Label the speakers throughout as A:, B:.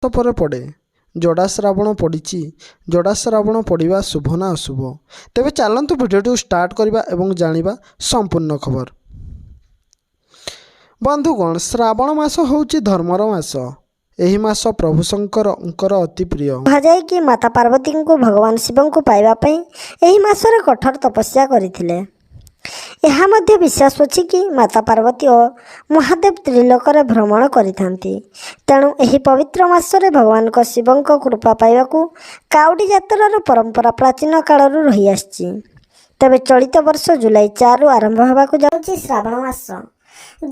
A: ପରେ ପଡ଼େ ଜଡ଼ା ଶ୍ରାବଣ ପଡ଼ିଛି। ଜଡ଼ା ଶ୍ରାବଣ ପଡ଼ିବା ଶୁଭ ନା ଅଶୁଭ? ତେବେ ଚାଲନ୍ତୁ ଭିଡ଼ିଓଟିକୁ ଷ୍ଟାର୍ଟ କରିବା ଏବଂ ଜାଣିବା ସମ୍ପୂର୍ଣ୍ଣ ଖବର। ବନ୍ଧୁଗଣ, ଶ୍ରାବଣ ମାସ ହେଉଛି ଧର୍ମର ମାସ। ଏହି ମାସ ପ୍ରଭୁ ଶଙ୍କରଙ୍କର ଅତି ପ୍ରିୟ।
B: କୁହାଯାଏ କି ମାତା ପାର୍ବତୀଙ୍କୁ ଭଗବାନ ଶିବଙ୍କୁ ପାଇବା ପାଇଁ ଏହି ମାସରେ କଠୋର ତପସ୍ୟା କରିଥିଲେ। ଏହା ମଧ୍ୟ ବିଶ୍ୱାସ ଅଛି କି ମାତା ପାର୍ବତୀ ଓ ମହାଦେବ ତ୍ରିଲୋକରେ ଭ୍ରମଣ କରିଥାନ୍ତି। ତେଣୁ ଏହି ପବିତ୍ର ମାସରେ ଭଗବାନଙ୍କ ଶିବଙ୍କ କୃପା ପାଇବାକୁ କାଉଡ଼ି ଯାତ୍ରାର ପରମ୍ପରା ପ୍ରାଚୀନ କାଳରୁ ରହିଆସିଛି। ତେବେ ଚଳିତ ବର୍ଷ ଜୁଲାଇ 4ରୁ ଆରମ୍ଭ ହେବାକୁ ଯାଉଛି ଶ୍ରାବଣ ମାସ,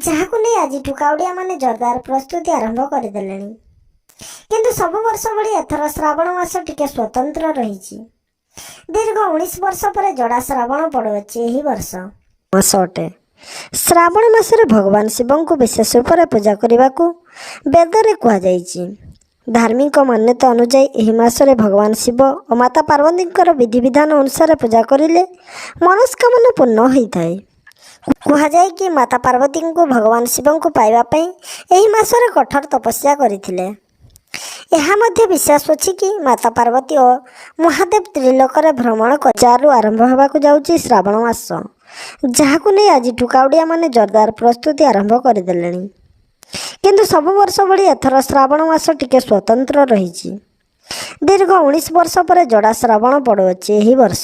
B: ଯାହାକୁ ନେଇ ଆଜିଠୁ କାଉଡ଼ିଆମାନେ ଜୋରଦାର ପ୍ରସ୍ତୁତି ଆରମ୍ଭ କରିଦେଲେଣି। କିନ୍ତୁ ସବୁ ବର୍ଷ ଭଳି ଏଥର ଶ୍ରାବଣ ମାସ ଟିକେ ସ୍ୱତନ୍ତ୍ର ରହିଛି। ଦୀର୍ଘ 19 ବର୍ଷ ପରେ ଜଡ଼ା ଶ୍ରାବଣ ପଡ଼ୁଅଛି ଏହି ବର୍ଷ ମାସ ଅଟେ। ଶ୍ରାବଣ ମାସରେ ଭଗବାନ ଶିବଙ୍କୁ ବିଶେଷ ରୂପରେ ପୂଜା କରିବାକୁ ବେଦରେ କୁହାଯାଇଛି। ଧାର୍ମିକ ମାନ୍ୟତା ଅନୁଯାୟୀ ଏହି ମାସରେ ଭଗବାନ ଶିବ ଓ ମାତା ପାର୍ବତୀଙ୍କର ବିଧିବିଧାନ ଅନୁସାରେ ପୂଜା କରିଲେ ମନସ୍କାମନା ପୂର୍ଣ୍ଣ ହୋଇଥାଏ। କୁହାଯାଏ କି ମାତା ପାର୍ବତୀଙ୍କୁ ଭଗବାନ ଶିବଙ୍କୁ ପାଇବା ପାଇଁ ଏହି ମାସରେ କଠୋର ତପସ୍ୟା କରିଥିଲେ। ଏହା ମଧ୍ୟ ବିଶ୍ୱାସ ଅଛି କି ମାତା ପାର୍ବତୀ ଓ ମହାଦେବ ତ୍ରିଲୋକରେ ଭ୍ରମଣ 4ରୁ ଆରମ୍ଭ ହେବାକୁ ଯାଉଛି ଶ୍ରାବଣ ମାସ, ଯାହାକୁ ନେଇ ଆଜିଠୁ କାଉଡ଼ିଆମାନେ ଜୋରଦାର ପ୍ରସ୍ତୁତି ଆରମ୍ଭ କରିଦେଲେଣି। କିନ୍ତୁ ସବୁ ବର୍ଷ ଭଳି ଏଥର ଶ୍ରାବଣ ମାସ ଟିକେ ସ୍ୱତନ୍ତ୍ର ରହିଛି। ଦୀର୍ଘ 19 ବର୍ଷ ପରେ ଜଡ଼ା ଶ୍ରାବଣ ପଡ଼ୁଅଛି ଏହି ବର୍ଷ।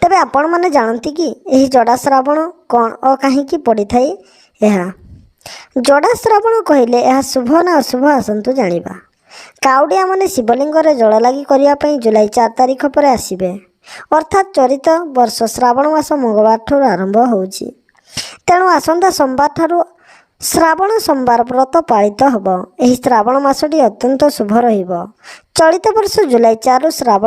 B: ତେବେ ଆପଣମାନେ ଜାଣନ୍ତି କି ଏହି ଜଡ଼ା ଶ୍ରାବଣ କ'ଣ ଓ କାହିଁକି ପଡ଼ିଥାଏ? ଏହା ଜଡ଼ା ଶ୍ରାବଣ କହିଲେ ଏହା ଶୁଭ ନା ଅଶୁଭ, ଆସନ୍ତୁ ଜାଣିବା। କାଉଡ଼ିଆମାନେ ଶିବଲିଙ୍ଗରେ ଜଳଲାଗି କରିବା ପାଇଁ ଜୁଲାଇ 4 ତାରିଖ ପରେ ଆସିବେ। ଅର୍ଥାତ୍ ଚଳିତ ବର୍ଷ ଶ୍ରାବଣ ମାସ ମଙ୍ଗଳବାରଠାରୁ ଆରମ୍ଭ ହେଉଛି। ତେଣୁ ଆସନ୍ତା ସୋମବାରଠାରୁ ଶ୍ରାବଣ ସୋମବାର ବ୍ରତ ପାଳିତ ହେବ। ଏହି ଶ୍ରାବଣ ମାସଟି ଅତ୍ୟନ୍ତ ଶୁଭ ରହିବ। ଚଳିତ ବର୍ଷ ଜୁଲାଇ 4ରୁ ଶ୍ରାବଣ